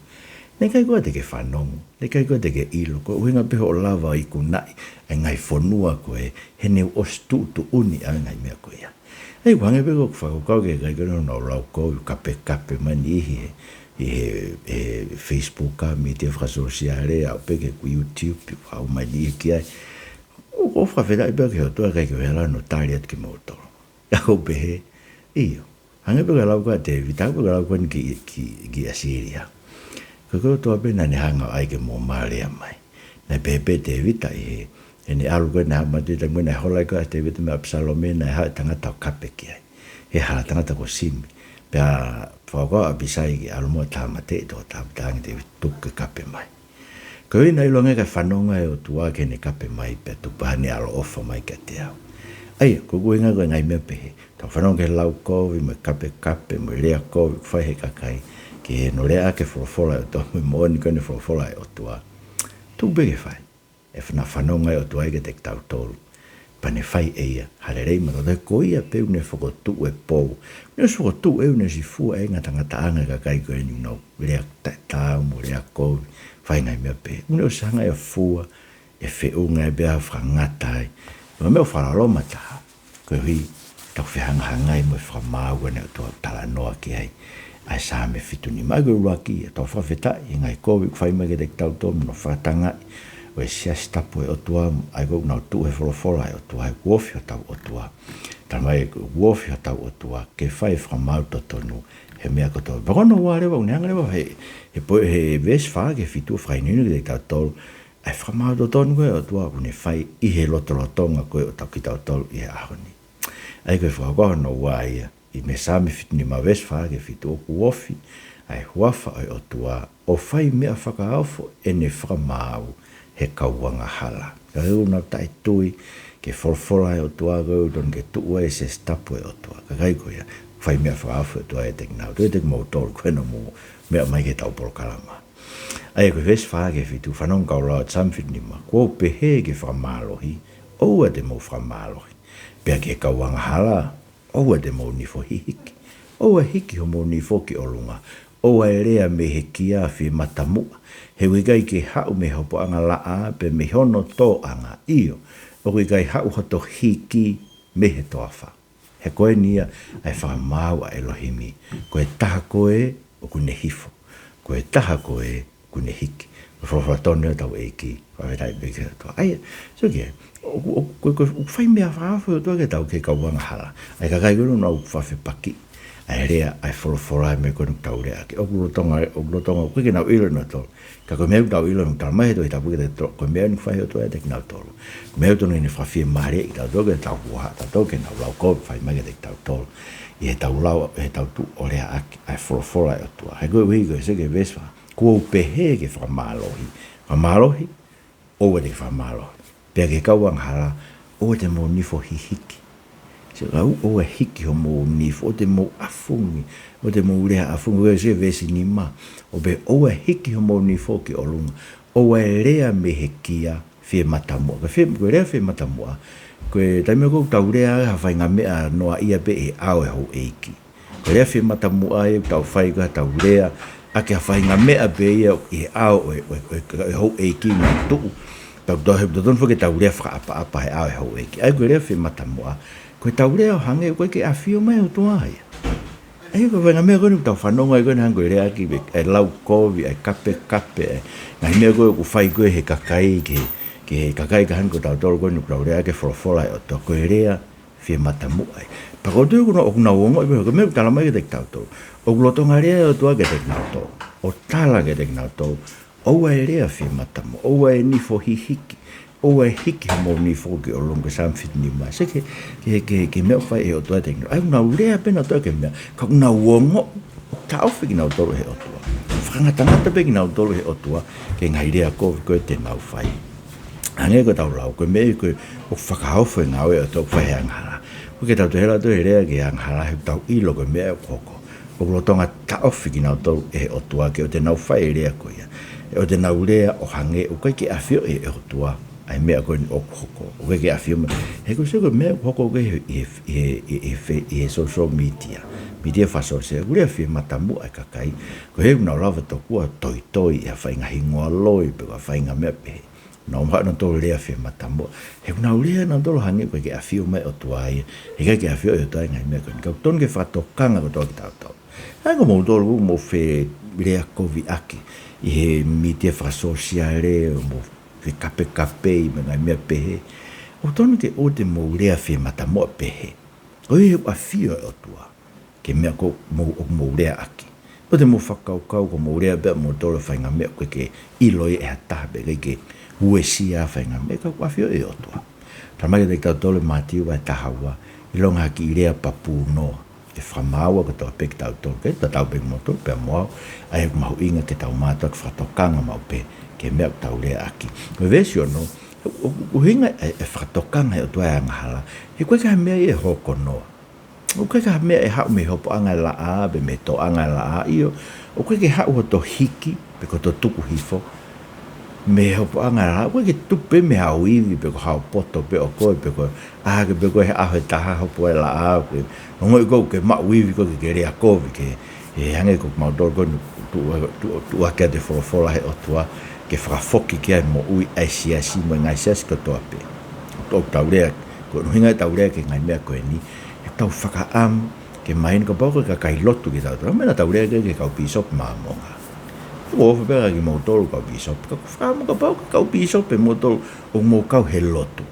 Naʻe ʻikai koā te ke fanongo, naʻe ʻikai koā te ke ʻilo, ko e ʻuhinga pē hoʻo lava ʻo ikunaʻi ʻa e ngaahi fonua ko ē, he naʻe ʻosi tuʻutuʻuni ʻa e ngaahi meʻa ko ia. ʻE, ʻoku hangē pē ko ʻeku fakakaukau ki he kakai ko ē naʻa nau lau kovi, kapekape mai e niʻihi he, he, he Facebook ʻa e mītia fakasōsiale, ʻo aʻu pē ki he YouTube, ʻoku haʻu mai e niʻihi ki ai. ʻOku ou fakafetaʻi pē ki he ʻOtua ʻikai ke u ʻi ai ha lau ʻo tali atu kimoutolu. ʻA ia ʻoku ou pehē, ʻio. Hangē pē ko e lau ko ē ʻa Tēvita, hangē pē ko e lau ko eni ki, ki, ki ʻAsīlia. Ko e, ko e ʻOtua pē naʻa ne hanga ʻo ʻai ke mou mālea mai. Naʻe pehē pē ʻe Tēvita ʻi he, heʻene ʻalu ko ē naʻe haʻu mai, taimi naʻe hola ai ko ē ʻa Tēvita mo ʻApisalome, naʻe haʻu e tangata ʻo kape ki ai. He hala, tangata ko Simi. Pea fakakaukau ʻa ʻApisai ke ʻalu mo e tāmateʻi, tokotaha, pea talaange ʻe Tēvita, tuku ke kape mai. Ko e ʻuhinga naʻe ʻiloange ʻikai fanongo e ʻOtua ki heʻene kape mai, pea tupu pē haʻane ʻaloʻofa mai kiate au. ʻA ia, ko ʻeku ʻuhinga ko e ngaahi meʻa pehē, tau fanongo ki he lau kovi, mo e kapekape, mo e lea kovi ʻoku fai ʻe he kakai, ke nau lea ʻaki e folofola ʻa e ʻOtua, mo e moʻoni ko eni e folofola ʻa e ʻOtua. Tuku pē ke fai. ʻE fana-, fanongo ai e ʻOtua ia kiate kitautolu, pea ne fai ʻe ia ha lelei maʻatautolu. He ko ia pē ʻoku ne fokotuʻu e pou. Ne ʻosi fokotuʻu ʻe ia, ne ʻosi fua e ngatangataʻanga e kakai ko eni ʻoku nau lea taʻetaau mo lea kovi, fai e ngaahi meʻa pehē. Ne ʻosi hanga ʻe ia ʻo fua e feʻunga ia pea fakangata ai. Ko e meʻa ʻoku fakaloloma taha, koeʻuhi ʻetau fehangahangai mo e fakamaau ko eni ʻa e ʻOtua ʻoku talanoa ki ai ʻa e Saame fitu nima. Ko e ʻuluaki, ʻoku tau fakafetaʻi he ngaahi kovi ʻoku fai mai kiate kitautolu mo hono fakatangaʻi ʻo e siasi tapu ʻo e ʻOtua, ʻa ia ʻoku nau tuʻu he folofola ʻa e ʻOtua, he ʻoku ofi hotau ʻOtua. Talamai ʻoku ofi hotau ʻOtua ke fai e fakamaau totonu he meʻa kotoa. Pea ko hono ua leva, ʻoku ne hanga leva he, he po-, he veesi fā ki he fitu ʻo fakahinohino kiate kitautolu ʻa e fakamaau totonu ko ē ʻa e ʻOtua ʻoku ne fai ʻi he lotolotonga ko ē ʻo kitautolu ʻi he ʻaho ni. ʻA ia ko e fakakaukau hono ua ia, ʻi he Saame fitu nima veesi fā ki he fitu, ʻoku ofi ʻa e huafa ʻo e ʻOtua ʻo fai meʻa fakaofo ʻene fakamaau he kau angahala. Kakai ʻoku nau taʻetui ki he folofola ʻa e ʻOtua, ko e ʻuhinga tonu ke tuʻu ai e siasi tapu ʻo e ʻOtua. Kakai ko ia, fai meʻa fakaofo e ʻOtua ʻiate kinautolu, ʻiate kimoutolu, ko ena mou meʻa mai ki heʻetau polokalama. ʻA ia ko e veesi fā ki he fitu, fanongo kau lau atu, Saame fitu nima. Kuo u pehē ki he fakamālohi, ʻoua te mou fakamālohi. Pea ki he kau angahala, ʻoua te mou nifo hihiki. ʻOua ʻe hiki homou nifo ki ʻolunga. ʻOua ʻe lea mei he kia fie matamuʻa. He ʻoku ʻikai ke haʻu mei he hopoʻanga laʻā, pe mei hono tōʻanga. ʻIo, ʻoku ʻikai haʻu hoto hiki mei he toafa. He ko eni ia ʻa e fakamaau ʻa ʻElohimi. Ko e taha ko ē ʻoku ne hifo. Ko e taha ko ē ʻoku ne hiki. Ko e folofola tonu ia ʻa hotau ʻEiki. Fakafetaʻi pē ki he ʻOtua. ʻA ia, so ke, ʻoku, ʻoku, ʻoku, ʻoku fai meʻa fakaofo e ʻOtua kiate kitautolu ki he kau angahala. ʻA e kakai ko ē ʻoku nau fakafepakiʻi ʻa e lea, ʻa e folofola, ʻa e meʻa ko eni ʻoku tau lea ʻaki. ʻOku lolotonga, ʻoku lolotonga, ʻoku ʻikai ke nau ʻilo ʻe nautolu. Ka ko e meʻa ʻoku tau ʻilo, ʻoku talamai ʻe he Tohi Tapu kiate kitautolu, ko e meʻa ʻoku fai ʻe he ʻOtua kiate kinautolu. Ko e meʻa ʻoku totonu ke ne fakafiemālieʻi kitautolu, ke tau huafa, tautolu ke nau lau kovi, fai mai kiate kitautolu ʻi heʻetau lau, heʻetau tuʻu ʻo lea ʻaki ʻa e folofola ʻa e ʻOtua. He koeʻuhi ko e seke veesi fā, kuo u pehē ki he fakamālohi. Fakamālohi, ʻoua te ke fakamālohi. Pea ki he kau angahala, ʻoua te mou nifo hihiki. Sio, ʻoua ʻe hiki homou nifo, ʻoua te mou ʻafungi, ʻoua te mou lea ʻafungi, ʻoku ʻi he veesi nima. ʻOku pehē, ʻoua ʻe hiki homou nifo ki ʻolunga, ʻoua ʻe lea mei he kia fie matamuʻa. Ko e fie, ko e lea fie matamuʻa, ko e taimi ʻoku tau lea ha faʻahinga meʻa noaʻia pē ʻi he ʻao ʻo e houʻeiki. Ko e lea fie matamuʻa ia ʻoku tau fai ko ē ʻetau lea ʻaki ha faʻahinga meʻa pē ia ʻi he ʻao ʻo e, ʻo e, ʻo e, ʻo e houʻeiki naʻa tuʻu. Tau, tau, he totonu foki ke tau lea fakaʻapaʻapa he ʻao ʻo e houʻeiki. ʻA ia ko e lea fie matamuʻa, ko ʻetau lea ʻo hangē ʻoku ʻikai ke ʻafio mai e ʻOtua ia. ʻA ia ko e faʻahinga meʻa ko eni ʻoku tau fanongo ai ko eni, hangē ko e lea ʻaki e, e lau kovi, e kapekape, e ngaahi meʻa ko ē ʻoku fai ko ē ʻe he kakai ki he, ki he kakai ka hangē ko tautolu ko eni ʻoku tau lea ʻaki e folofola ʻa e ʻOtua, ko e lea fiematamuʻa ai. Pea ko e tuʻu ʻoku nau, ʻoku nau ongoʻi pē, ko e meʻa ʻoku tala mai kiate kitautolu. ʻOku lolotonga lea e ʻOtua kiate kinautolu. ʻO tala kiate kinautolu. ʻOua ʻe lea fiematamuʻa. ʻOua ʻe nifo hihiki. ʻOua ʻe hiki hoʻomou nifo ki ʻolunga, ko e Saame fitu nima. Sio ki he, ki he, ki he, ki he meʻa ʻoku fai ʻe he ʻOtua kiate kinautolu. ʻA ia ʻoku nau lea pē nautolu ki he meʻa. Ka ʻoku nau ongoʻi, ʻoku taʻofi kinautolu ʻe he ʻOtua. Fakangatangata pē kinautolu ʻe he ʻOtua, ki he ngaahi lea kovi ko ē te nau fai. Hangē ko ʻetau lau, ko e meʻa ko ē ʻoku fakaofo e ngāue ʻa e ʻOtua ʻoku fai he angahala. ʻOku ʻikai ke tau toe hela atu he lea ki he angahala he ʻoku tau ʻilo ko e meʻa ʻoku hoko. ʻOku lolotonga taʻofi kinautolu ʻe he ʻOtua ke ʻoua te nau fai e lea ko ia. ʻOua te nau lea ʻo hangē ʻoku ʻikai ke ʻafioʻi ʻe he ʻOtua ʻa e meʻa ko eni ʻoku hoko. ʻOku ʻikai ke ʻafio mai. He ko e sio ko e meʻa ʻoku hoko ko ē ʻi he, ʻi he, ʻi he, ʻi he, ʻi he, ʻi he social media. Mītia fakasōsiale, ʻoku lea fiematamuʻa e kakai. Ko e hā ʻoku nau lava tokua toitoi ʻi ha faʻahinga hingoa loi, pe ko ha faʻahinga meʻa pehē. Nau maʻu nautolu lea fiematamuʻa. He ʻoku nau lea nautolu hangē ʻoku ʻikai ke ʻafio mai e ʻOtua ia. He ʻikai ke ʻafio e ʻOtua ʻi he ngaahi meʻa ko eni. Ka ʻoku totonu ke fakatokanga kotoa kitautolu. ʻA ia ko moutolu ʻoku mou felea kovi ʻaki ʻi he mītia fakasōsiale, ʻo mou fekapekapei mo e ngaahi meʻa pehē. ʻOku totonu ke ʻoua te mou lea fiematamuʻa pehē. Ko e hā ʻoku ʻafio e ʻOtua ki he meʻa ko ē ʻoku mou, ʻoku mou lea ʻaki. ʻOua te mou fakakaukau ko hoʻomou lea pē ʻamoutolu ʻa e faʻahinga meʻa ʻoku ʻikai ke ʻilo ia ʻe ha taha pe ʻikai ke uesia ʻa e faʻahinga meʻa, ka ʻoku ʻafio e ʻOtua. Tala mai kiate kitautolu ʻe Mātiu vahe taha ua, ʻilonga ha kiʻi lea papū noa, ʻe fakamāua kotoa pē kitautolu, ʻikai tatau pē kimoutolu pea mo au, ʻa ia ʻoku mahuʻinga ke tau mātuʻaki fakatokanga maʻu pē ki he meʻa ʻoku tau lea ʻaki. Ko e veesi ono, ʻo, ʻo, ʻuhinga e, e fakatokanga ʻe he ʻOtua e angahala, he ʻoku ʻikai ko ha meʻa ia ʻe hoko noa. ʻOku ʻikai ko ha meʻa ʻe haʻu mei he hopoʻanga ʻo e laʻā, pe mei he toʻanga ʻo e laʻā, ʻio. ʻOku ʻikai ke haʻu hoto hiki, pe ko hoto tuku hifo mei he hopoʻanga ʻo e laʻā. ʻOku ʻikai ke tupu pē mei haʻo ivi, pe ko haʻo poto pē ʻo koe, pe ko e ʻā hake pē koe he ʻaho ʻe taha hopo e laʻā, ʻoku ke ongoʻi koe ʻoku ke maʻu ivi koe ke ke lea kovi, ke, ʻe hangē ko kimautolu ko eni, tuʻu, tuʻu, tuʻu hake atu e folofola ʻa e ʻOtua, ke fakafoki ki ai e moʻui ʻa e siasi mo e ngaahi siasi kotoa pē. ʻOku tau lea, ko e ʻuhinga ʻetau lea ki he ngaahi meʻa ko eni, ʻetau fakaʻamu ke mahino kapau ko e kakai lotu kitautolu. Meʻa naʻa tau lea ki he kau pīsope Māmonga. ʻOku ou ʻofa pē kiate kimoutolu kau pīsope. Ka ʻoku ou fakaʻamu kapau ko e kau pīsope ʻamoutolu ʻoku mou kau he lotu,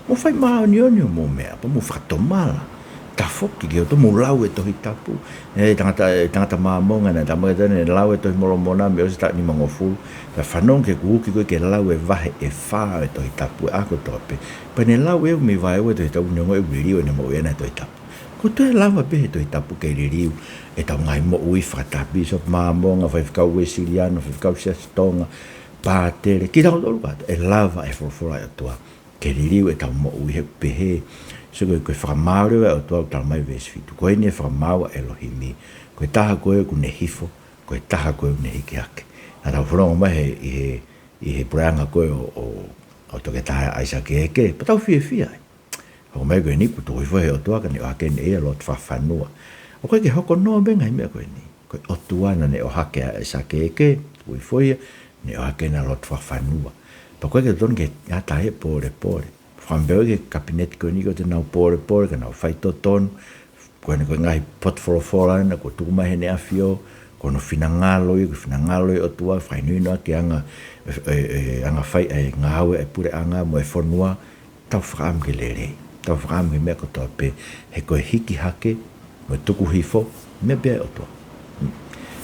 mou fai māʻoniʻoni hoʻomou meʻa, pea mou fakatomala. Tafoki ki he ʻOtua, mou lau e Tohi Tapu. ʻE tangata, e tangata Māmonga naʻe tala mai kiate au naʻe lau e Tohi Molomona mei ʻosi e taʻu nimangofulu. Pea fanongo ki he kuki ko ē ke lau e vahe ʻe fā ʻo e Tohi Tapu ʻi he ʻaho kotoa pē. Pea ne lau ʻe ia mei he vahe ua ʻo e Tohi Tapu, ne ongoʻi ʻoku liliu ʻene moʻui ʻana he Tohi Tapu. Ko e toe lava pē he Tohi Tapu ke liliu ʻetau ngaahi moʻui, fakataha pīsope Māmonga, faifekau Uēsiliana, faifekau Siasi Tonga, pātele, kitautolu kātoa, ʻe lava e folofola ʻa e ʻOtua ke liliu ʻetau moʻui he ʻoku pehē. Sio ko e, ko e fakamaau leva ʻa e ʻOtua ʻoku tala mai veesi fitu. Ko eni e fakamaau ʻa ʻElohimi. Ko e taha ko ē ʻoku ne hifo, ko e taha ko ē ʻoku ne hiki hake. Naʻa tau fanongo mai he, ʻi he, ʻi he puleʻanga ko ē ʻo, ʻo, ʻo Toketā ʻAisake Eke, pea tau fiefia ai. Hoko mai ko eni kuo tuku hifo ʻe he ʻOtua ka ne ʻohake ʻe ia loto fakafanua. ʻOku ʻikai ke hoko noa pē ngaahi meʻa ko eni. Ko e ʻOtua naʻa ne ʻohake ʻa ʻAisake Eke, tuku hifo ia, ne ʻohake ʻena loto fakafanua. Pea ʻoku ʻikai ke totonu ke ʻata ai e pōlepole. Fakaʻamu pē au ki he kapineti ko eni ko ʻenau pōlepole, ka nau faitotonu, ko ʻene ko e ngaahi potu folofola ʻena kuo tuku mai heʻene ʻAfio, ko hono finangalo ia, ko e finangalo ia ʻo e ʻOtua, fakahinohino ʻaki e anga, e, e, e anga fai ʻa e ngāue ʻa e puleʻanga mo e fonua, tau fakaʻamu ke lelei, tau fakaʻamu ki he meʻa kotoa pē, he ko e hiki hake, mo e tuku hifo, meʻa pē ia ʻa e ʻOtua.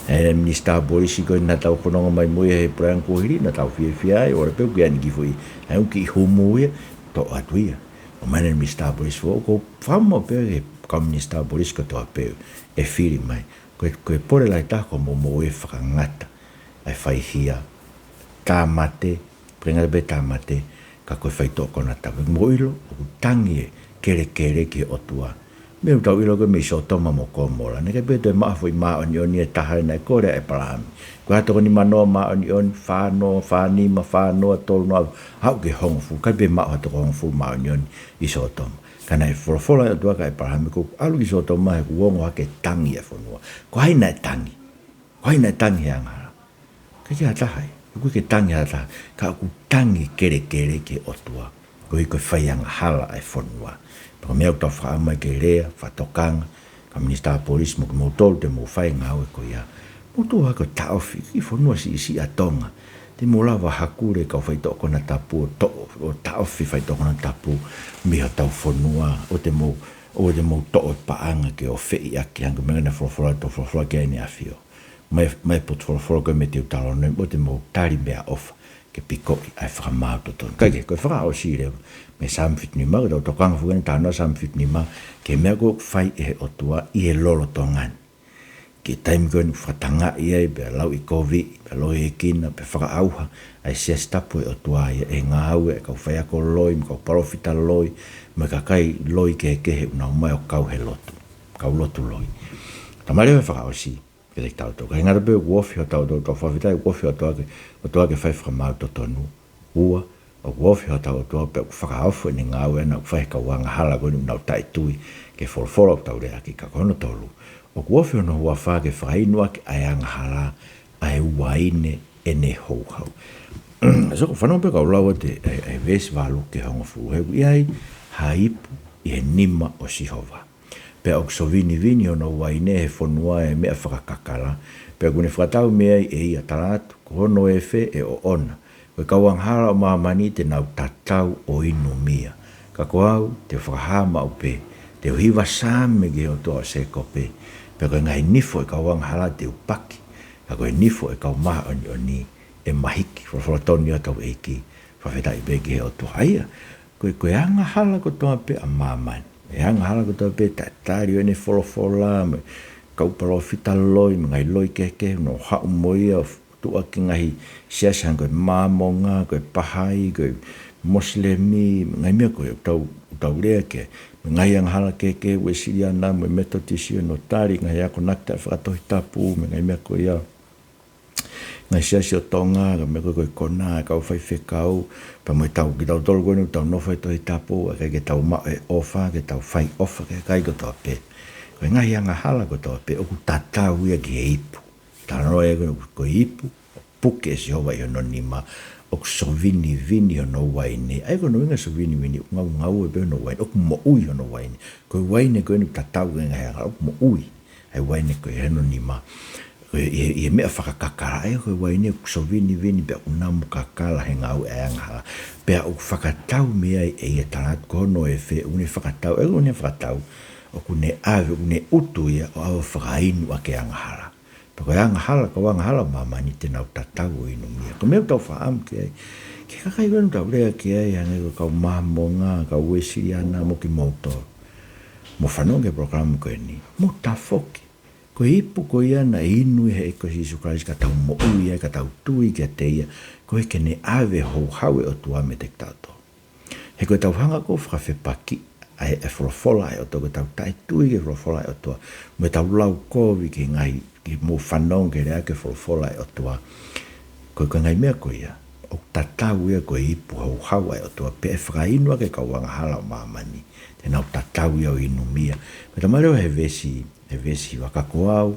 ʻE, Minisitā Polisi ko ē naʻa tau fanongo mai mo ia he puleʻanga kuo hili, naʻa tau fiefia ai, ʻoku ʻalu pē ʻoku ʻi ai ʻene kiʻi foʻi, ʻa e ʻū kiʻi humu ia, toʻo atu ia. ʻOmai ʻe he Minisitā Polisi foʻou, ʻoku ou fakaʻamu pē ki he kau Minisitā Polisi kotoa pē ʻe fili mai. Ko e, ko e pole lahi taha ko hoʻomou moʻui ʻe fakangata ʻa e faihia, tāmate, pea ʻikai ngata pē tāmate, ka ko e faitoʻo konatapu. Mou ʻilo, ʻoku tangi e kelekele ki he ʻOtua. Meʻa ʻoku tau ʻilo ko ē mei Sōtoma mo Komola. Naʻe ʻikai pē toe maʻu ha foʻi māʻoniʻoni ʻe taha naʻe kole ʻe ʻĒpalahame. Ko e hā toko nimanoa māʻoniʻoni, fānoa, fānima, fānoa, tolunoa, aʻu ki he hongofulu. ʻIkai pē maʻu ha toko hongofulu māʻoniʻoni ʻi Sōtoma. Ka naʻe folofola e ʻOtua kia ʻĒpalahame, ko ʻeku ʻalu ki Sōtoma he ʻoku ongo hake e tangi ʻa e fonua. Ko hai naʻe tangi? Ko hai naʻe tangi he angahala? ʻIkai ke ʻi ai ha taha ia. ʻOku ʻikai ke tangi ha taha. Ka ʻoku tangi kelekele ki he ʻOtua koeʻuhi ko e fai angahala ʻa e fonua. Pea ko e meʻa ʻoku tau fakaʻamu ai ke lea, fakatokanga, kau Minisitā Polisi mo kimoutolu te mou fai e ngāue ko ia. Mou tuʻu hake ʻo taʻofi, kiʻi fonua siʻisiʻi ʻa Tonga. Te mou lava hakule kau faitoʻo konatapu ʻo toʻo, ʻo taʻofi faitoʻo konatapu mei hotau fonua, ʻoua te mou, ʻoua te mou toʻo e paʻanga ke ofeʻi ʻaki, hangē ko e meʻa naʻe folofola, toe folofola ki ai ʻEne ʻAfio. Mai, mai potu folofola ko ē mei he Teutalonome, ʻoua te mou tali meʻaʻofa ke pikoʻi ʻa e fakamaau totonu. Kae kehe, ko e fakaʻosi leva, mei he Saame fitu nima, ko ʻetau tokanga foki eni, talanoa Saame fitu nima, ki he meʻa ko ē ʻoku fai ʻe he ʻOtua ʻi he lolotonga ni. Ki he taimi ko ē ʻoku fakatangaʻi ai, pea lauʻikoviʻi, pea lohiekina, pea fakaʻauha ʻa e siasi tapu ʻo e ʻOtua ia ʻe he ngāue ʻa e kau faiako loi, mo e kau palōfita loi, mo e kakai loi kehekehe ʻoku nau ō mai ʻo kau he lotu, kau lotu loi. Talamai leva ʻe he fakaʻosi kiate kitautolu, ʻikai ngata pē ʻoku ofi hotau ʻOtua, tau fakafetaʻi, ʻoku ofi hotau ʻOtua ke, ʻOtua ke fai fakamaau totonu. Ua, ʻoku ofi hotau ʻOtua pea ʻoku fakaofo ʻene ngāue ʻana ʻoku fai ʻe he kau angahala ko eni ʻoku nau taʻetui ki he folofola ʻoku tau leaʻaki. Ka ko hono tolu, ʻoku ofi hono huafa ke fakainu ʻaki ʻa e angahala ʻa e uaine ʻene houhau. So, ko e fanongo pē kau lau atu e, e, e veesi valu ki he hongofulu, he ʻoku ʻi ai ha ipu ʻi he nima ʻo Sihova. Pea ʻoku sovinivini hono uaine he fonua ʻo e meʻa fakakakala, pea ʻoku ne fakatau mei ai ʻe ia. Tala atu, ko hono efe ʻe ʻoʻona. Ko e kau angahala ʻo māmani te nau tatau ʻo inumia. Ka ko au, te u fakahā maʻu pē, te u hiva saame ki he ʻOtua ʻo Sēkope. Pea ko e ngaahi nifo ʻo e kau angahala te u paki, ka ko e nifo ʻo e kau māʻoniʻoni ʻe mahiki. Folofola tonu ia ʻa hotau ʻEiki. Fakafetaʻi pē ki he ʻOtua. ʻA ia, ko e, ko e angahala kotoa pē ʻa māmani, e angahala kotoa pē taʻetali ʻo ʻene folofola, mo e kau palōfita loi, mo e ngaahi loi kehekehe ʻoku nau haʻu mo ia ʻo tuʻuaki e ngaahi siasi hangē ko e Māmonga, ko e Pahai, ko e Mosilemi, mo e ngaahi meʻa ko ē ʻoku tau, ʻoku tau lea ki ai, mo e ngaahi angahala kehekehe, Uēsiliana, mo e Metotisi, ʻo nau tali e ngaahi akonaki taʻefakatohitapu, mo e ngaahi meʻa ko ia. Ngaahi siasi ʻo Tonga, ka meʻa ko ē ko e kona, kau faifekau, pea mo kitautolu ko eni ʻoku tau nofo he Tohi Tapu, ʻoku ʻikai ke tau maʻu e ʻofa, ke tau fai ʻofa ki he kakai kotoa pē. Ko e ngaahi angahala kotoa pē, ʻoku tatau ia ki he ipu. Talanoa ia ko e, ko e ipu, puke ʻe Sihova ʻi hono nima, ʻoku sovinivini hono uaine. ʻA ia ko hono ʻuhinga sovinivini, ʻoku ngaungaue pē hono uaine, ʻoku moʻui hono uaine. Ko e uaine ko eni ʻoku tatau ki he ngaahi angahala, ʻoku moʻui ʻa e uaine ko ē ʻi hono nima. Ko e, ʻi he, ʻi he meʻa fakakakala, ʻa ia ko e uaine ʻoku sovinivini pea ʻoku namu kakala he ngāue ʻa e angahala. Pea ʻoku fakatau mei ai ʻe ia. Tala atu, ko hono efe, ʻoku ne fakatau, ʻa ia ʻoku ne fakatau, ʻoku ne ʻave, ʻoku ne utu ia ʻo ʻave ʻo fakainu ʻaki e angahala. Pea ko e angahala, kau angahala ʻo māmani te nau tatau ʻo inumia. Ko e meʻa ʻoku tau fakaʻamu ki ai, ki he kakai ko eni ʻoku tau lea ki ai, hangē ko e kau Māmonga, kau Uēsiliana, mo kimoutolu. Mou fanongo ki he polokalama ko eni, mou tafoki. Ko e ipu ko ia naʻe inu ʻe he ʻEiki ko Sīsū Kalaisi ka tau moʻui ai, ka tau tui kiate ia, koeʻuhi ke ne ʻave e houhau ʻo e ʻOtua meiate kitautolu. He ko ʻetau hanga ko ē ʻo fakafepakiʻi ʻa e, e folofola ʻa e ʻOtua, ko ʻetau taʻetui ki he folofola ʻa e ʻOtua, mo ʻetau lau kovi ki he ngaahi, ke mou fanongo ki he lea ki he folofola ʻa e ʻOtua. Ko e, ko e ngaahi meʻa ko ia, ʻoku tatau ia ko e ipu houhau ʻa e ʻOtua, pea ʻe fakainu ʻaki e kau angahala ʻo māmani, te nau tatau ia ʻo inumia. Pea talamai leva he veesi, he veesi hiva, ka ko au,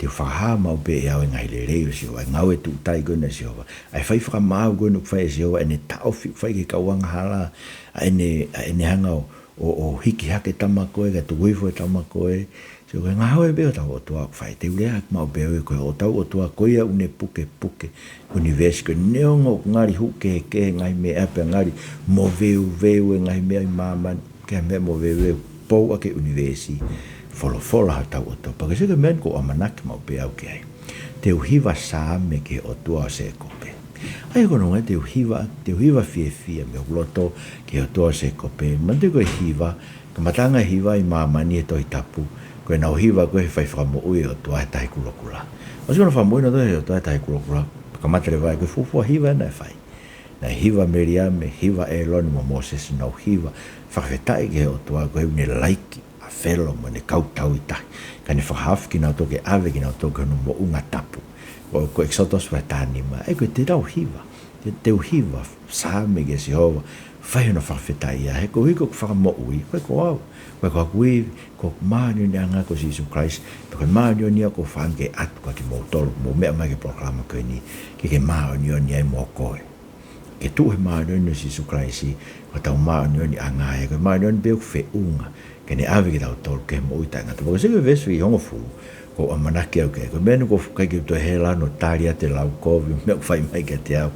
te u fakahā maʻu pē ʻe au e ngaahi lelei ʻo Sihova, e ngāue tūʻuta ko eni ʻa Sihova. ʻA e fai fakamaau ko eni ʻoku fai ʻe Sihova, ʻene taʻofi ʻoku fai ki he kau angahala, ʻa ʻene, ʻa ʻene hanga ʻo, ʻo, ʻo hiki hake e tama ko ē, kae tuku hifo e tama ko ē. So, ko e ngāue pē ʻa hotau ʻOtua ʻoku fai. Te u lea atu maʻu pē au ia, ko hotau ʻOtua, ko ia ʻoku ne pukepuke ʻunivēsi ko ē, neongo ʻoku ngali huʻu kehekehe e ngaahi meʻa pea ngali moveuveu e ngaahi meʻa ʻi māmani, ke meʻa moveuveu, pou ʻaki e ʻunivēsi, folofola hotau ʻOtua. Pea ko e sio ki he meʻa eni ʻoku ou ʻamanaki maʻu pē au ki ai. Te u hiva saame ki he ʻOtua ʻo Sēkope. ʻA ia ko hono ʻuhinga te u hiva, te u hiva fiefia mei hoku loto ki he ʻOtua ʻo Sēkope. Manatuʻi ko e hiva, kamataʻanga e hiva ʻi māmani he Tohi Tapu, ko ʻenau hiva ko ē he fai fakamoʻui e ʻOtua he Tahi Kulokula. ʻOsi ko ʻenau fakamoʻui nautolu he ʻOtua he Tahi Kulokula, kamata leva ai ko e fuofua hiva naʻe fai. Naʻe hiva ʻa Meliame, hiva ʻa ʻĒlone mo Mōsese, nau hiva fakafetaʻi ki he ʻOtua koeʻuhi ʻoku ne laiki ʻa Felo mo ʻene kau tauʻi tahi, kae ne fakahaofi kinautolu ke ʻave kinautolu ki hono moʻunga tapu. Ko, ko ʻEkisoto vahe taha nima, ʻa ia ko e te tau hiva, te, te u hiva saame kia Sihova, fai hono fakafetaʻi ia, he koeʻuhi ko ʻeku fakamoʻui, ʻikai ko au, ʻikai ko hoku ivi, ko e māʻoniʻoniʻanga ko Sīsū Kalaisi, pea ko e māʻoniʻoni ia ʻoku ou fakaʻamu ke ʻatu kiate kimoutolu, mou meʻa mai ki he polokalama ko eni, ke ke māʻoniʻoni ai mo koe. Ke tuʻu he māʻoniʻoni ʻo Sīsū Kalaisi, ko hotau māʻoniʻoniʻanga ia, ko e māʻoniʻoni pē ʻoku feʻunga ke ne ʻave kitautolu ki he moʻui taʻengata. Pea ko e sio ki he veesi hongofulu, ʻoku ou ʻamanaki au ke, ko e meʻa ni ʻoku ʻikai ke u toe hela ʻo tali atu e lau kovi, meʻa ʻoku fai mai kiate au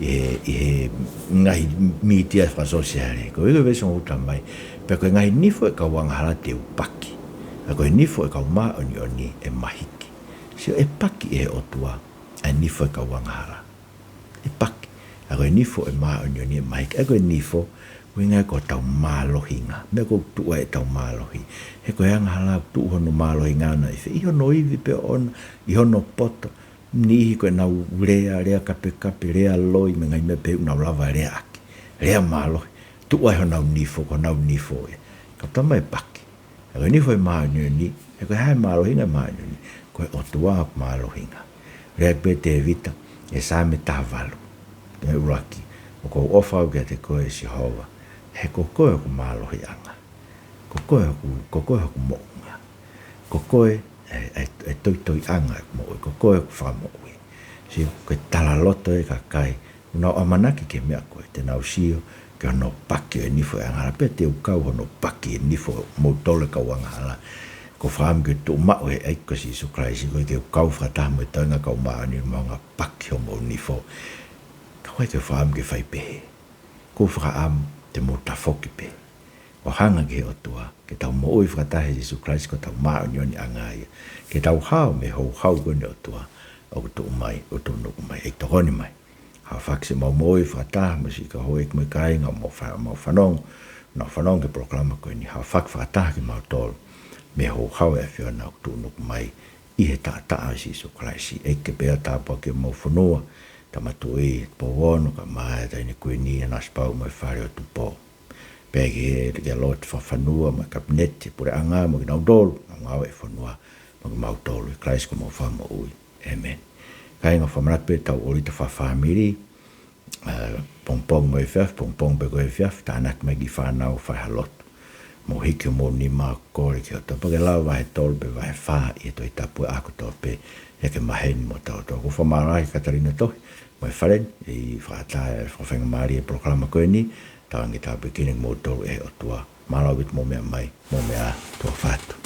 ʻi he, ʻi he ngaahi mītia fakasōsiale. Ko e ʻuhi ko e veesi ʻoku ou ʻuta mai, pea ko e ngaahi nifo ʻo e kau angahala te u paki, ka ko e nifo ʻo e kau māʻoniʻoni ʻe mahiki. Sio, ʻe paki ʻe he ʻOtua ʻa e nifo ʻo e kau angahala. ʻE paki. Ka ko e nifo ʻo e māʻoniʻoni ʻe mahiki. Ka ko e nifo, ʻuhinga ia ko hotau mālohinga. Meʻa ʻoku tuʻu ai ʻetau mālohi. He ko e angahala ʻoku tuʻu hono mālohinga ʻana ʻi fē? ʻI hono ivi pē ʻoʻona, ʻi hono poto. Niʻihi ko ʻenau lea, lea kapekape, lea loi, mo e ngaahi meʻa pehē ʻoku nau lava lea ʻaki. Lea mālohi. Tuʻu ai honau nifo, ko honau nifo ē. Ka ʻoku tau mai paki. Ka ko e nifo ʻo e māʻoniʻoni, he ko e hā e mālohinga ʻo e māʻoniʻoni? Ko e ʻOtua ʻoku mālohinga. Lea pē ʻa Tēvita ʻi he Saame taha valu, ʻi he ʻuluaki: ʻOku ou ʻofa au kiate koe, Sihova, he ko koe hoku mālohiʻanga. Ko koe hoku, ko koe hoku moʻunga. Ko koe e, e, e toitoiʻanga ʻeku moʻui, ko koe hoku fakamoʻui. Sio, ko e talaloto ē ʻa e kakai ʻoku nau ʻamanaki ki he meʻa ko ē, te nau sio ki hono paki ʻo e nifo ʻo e angahala. Pea te u kau hono paki e nifo ʻo moutolu e kau angahala. ʻOku ou fakaʻamu ke tuʻu maʻu ʻe he ʻEiki ko Sīsū Kalaisi koe ke u kau fakataha mo e toenga kau māʻoniʻoni ʻi hono hanga ʻo paki homou nifo. Ka ʻoku ʻikai ke u fakaʻamu ke fai pehē. ʻOku ou fakaʻamu te mou tafoki pē ʻo hanga ki he ʻOtua, ke tau moʻui fakataha ʻia Sīsū Kalaisi ko hotau māʻoniʻoniʻanga ia, ke tau hao mei he houhau ko eni ʻo e ʻOtua ʻoku tuʻu mai, ʻoku tuʻunuku mai. ʻEiki, tokoni mai. Haofaki siʻemau moʻui fakataha mo siʻi kau houʻeiki mo e kāinga ʻoku mau fa-, mau fanongo, nau fanongo ki he polokalama ko eni. Haofaki fakataha kimautolu mei he houhau ʻo e ʻAfiona ʻoku tuʻunuku mai ʻi he taʻataʻa ʻo Sīsū Kalaisi. ʻEiki, ke pea tāpuakiʻi homau fonua, Tama Tuʻi, Tupou Ono, kae ʻumaʻā e Taʻahine Kuini, ʻa Nanasipauʻu mo e Fale ʻo Tupou. Pea ki he, ki he lotu fakafonua mo e Kapineti, puleʻanga mo kinautolu ʻoku ngāue ʻi he fonua, mo kimautolu, ʻia Kalaisi ko homau Fakamoʻui. ʻĒmeni. Kāinga, fakamanatu pē ʻetau ʻōlita fakafāmili, ʻa, pongipongi mo e efiafi, pongipongi pē ko e efiafi, tānaki mai e kiʻi fānau fai ha lotu. Mou hiki homou nima ʻo kole ki he ʻOtua, pea ke lau vahe tolu pe vahe fā ʻi he Tohi Tapu ʻaho kotoa pē, ʻi he ʻaho ni mo tautolu. ʻOku ou fakamālō ki he Katalina Tohi mo e fale ni ʻi he fakaʻatā e fakafaingamālie e polokalama ko eni. Tauange ke tāpuekina kimoutolu ʻe he ʻOtua. Mālō ʻaupito hoʻomou meʻa mai, mou meʻa ā, tuʻa ʻofa atu.